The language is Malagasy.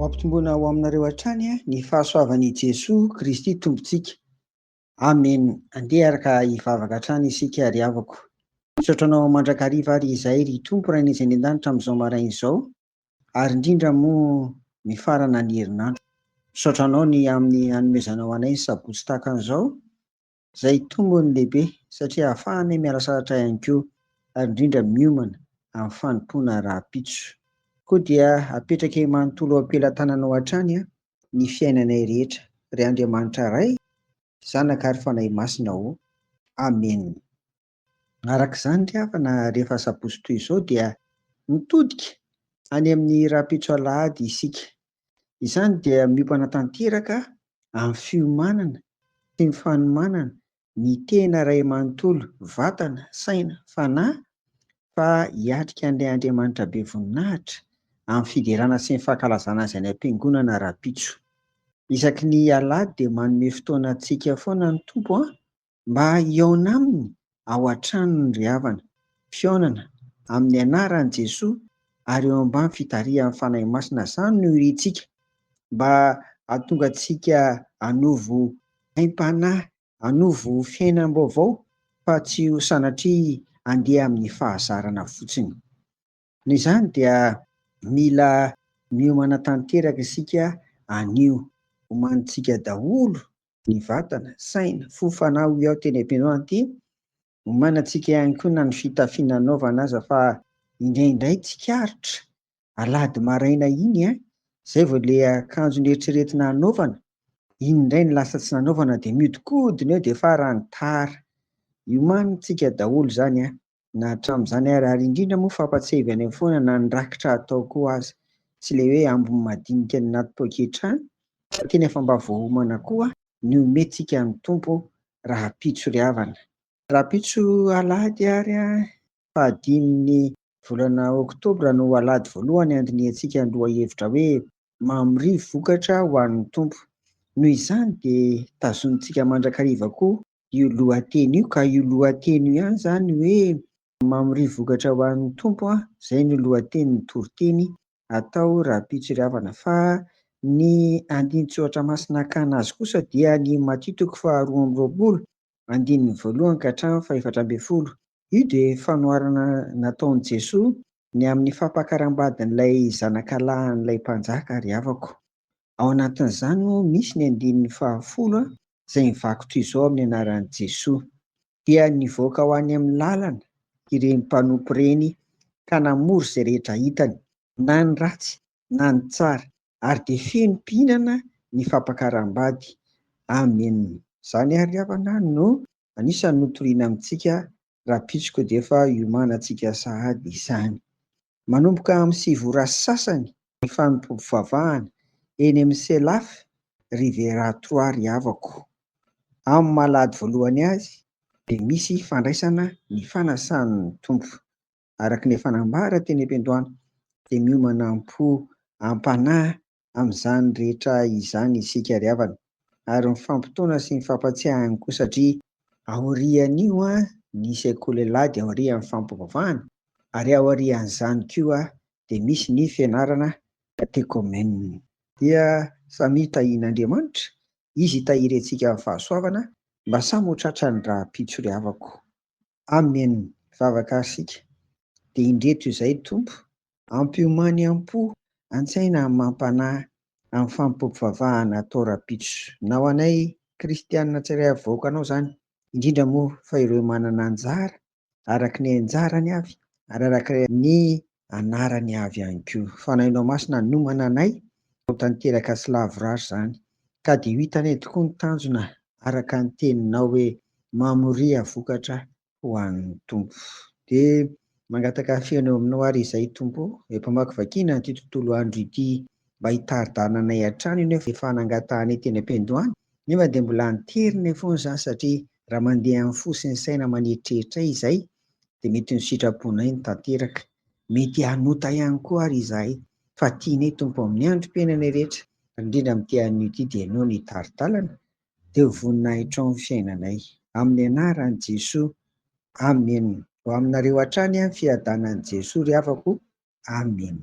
Ho ampitomboina ho aminareo hatrany ny fahasoavan'i Jesoa Kristy Tompontsika. Amen. Andeha araka hivavaka hatrany isika ry havako. Misaotra anao mandrakariva ary izahay ry Tompo Rainay izay any an-danitra amin'izao maraina izao ary indrindra moa mifarana ny herinandro. Misaotra anao ny amin'ny hanomezanao anay ny sabotsy tahaka an'izao izay tombony lehibe satria ahafahanay miala sasatra ihany koa ary indrindra miomana amin'ny fanompoana rahampitso. Koa dia apetrakay manontolo eo am-pelatananao hatrany ny fiainanay rehetra, ry Andriamanitra Ray, Zanaka ary Fanahy Masina ô. Amena. Araka izany ry havana, rehefa sabotsy toy izao dia mitodika any amin'ny rahampitso alahady isika. Izany dia miompana tanteraka amin'ny fiomanana sy ny fanomanana ny tena iray manontolo, vatana, saina, fanahy, fa hiatrika an'ilay Andriamanitra be voninahitra amin'ny fiderana sy ny fankalazana azy any am-piangonana rahampitso. Isaky ny alahady dia manome fotoana antsika foana ny Tompo an! mba hihaona aminy ao an-tranony ry havana. Fihaonana amin'ny anaran'i Jesoa ary eo ambany fitarihan'ny Fanahy Masina izany no irintsika mba hahatonga antsika hanovo aim-panahy, hanovo fiainam-baovao fa tsy ho sanatria handeha amin'ny fahazarana fotsiny. Noho izany dia mila miomana tanteraka isika anio. Omanintsika daholo ny vatana, saina, fo, fanahy hoy aho teny am-piandohana ity. Omanantsika ihany koa na ny fitafiana anaovana aza fa indraindray tsikaritra alahady maraina iny an, izay vao ilay akanjo noeritreretina hanaovana, iny indray no lasa tsy nanaovana dia mihodinkodina eo dia farany tara. Iomanintsika daholo izany an. na hatramin'izany ary, ary indrindra moa fampatsiahivana eo foana na ny rakitra atao koa aza, tsy ilay hoe ambiny madinika any anaty poketra any fa tena efa mba voaomana koa ny omentsika ny Tompo rahampitso ry havana. Rahampitso alahady ary fahadimin'ny volana oktobra no alahady voalohany handinihantsika ny lohahevitra hoe mamoria vokatra ho an'ny Tompo. Noho izany dia tazonintsika mandrakariva koa io lohateny io ka io lohateny io ihany izany hoe mamoria vokatra ho an'ny Tompo an, izay no lohatenin'ny toriteny atao rahampitso ry havana. Fa ny andinin-tsoratra masina hakana azy kosa dia ny Matio toko faharoa amby roapolo andininy voalohany ka hatramin'ny fahefatra ambin'ny folo. Io dia fanoharana nataon'i Jesoa ny amin'ny fampakaram-badin'ilay zanakalahin'ilay mpanjaka ry havako. Ao anatin'izany moa misy ny andininy fahafolo izay mivaky toy izao amin'ny anaran'i Jesoa, Dia nivoaka ho any amin'ny lalana ireny mpanompo ireny ka namory izay rehetra hitany, na ny ratsy na ny tsara, ary dia feno mpihinana ny fampakaram-bady. Amen. Izany ary havana no anisan'ny notorina amintsika rahampitso koa dia efa iomanantsika sahady izany. Manomboka amin'ny sivy ora sy sasany ny fanompoam-pivavahana eny amin'ny Selaf Riviera Trois ry havako. Amin'ny maha alahady voalohany azy dia misy fandraisana ny fanasan'ny Tompo. Araka ny efa nambara teny am-piandohana dia miomana am-po am-panahy amin'izany rehetra izany isika ry havana. Ary mifampitaona sy mifampatsiahy ihany koa satria aorian'io ny sekoly alahady aorian'ny fampivavahana ary aorian'izany koa dia misy ny fianarana katekomena. Dia samia tahian'Andriamanitra, Izy hitahiry antsika amin'ny fahasoavana mba samy ho tratran'ny rahampitso ry havako. Amen. Mivavaka ary isika. Dia indreto izay Tompo, Ampiomany am-po, an-tsaina amam-panahy amin'ny fanompoam-pivavahana atao rahampitso. Na ho anay kristianina tsirairay avy vahoakanao izany, indrindra moa fa ireo manana anjara araka ny anjarany avy ary araka ny anarany avy ihany koa. Fanahinao Masina hanomana anay ho tanteraka sy lavorary izany, ka dia ho hitanay tokoa ny tanjona araka ny teninao hoe mamoria vokatra ho an'ny Tompo. Dia mangataka feno eo aminao ary izahay Tompo ô, mpamaky vakiana an'ity tontolo andro ity mba hitari-dalana anay hatrany io nefa efa nangatahanay teny am-piandohana nefa dia mbola anterinay foana izany satria raha mandeha amin'ny fo sy ny saina aman'eritreritray izahay dia mety ny sitraponay no tanteraka. Mety hanota ihany koa ary izahay fa tianay Tompo amin'ny androm-piainanay rehetra ary indrindra amin'ity anio ity dia ianao no hitari-dalana dia ho voninahitrao ny fiainanay. Amin'ny anaran'i Jesoa. Amen. Ho aminareo hatrany ny fiadanan'i Jesoa ry havako. Amen.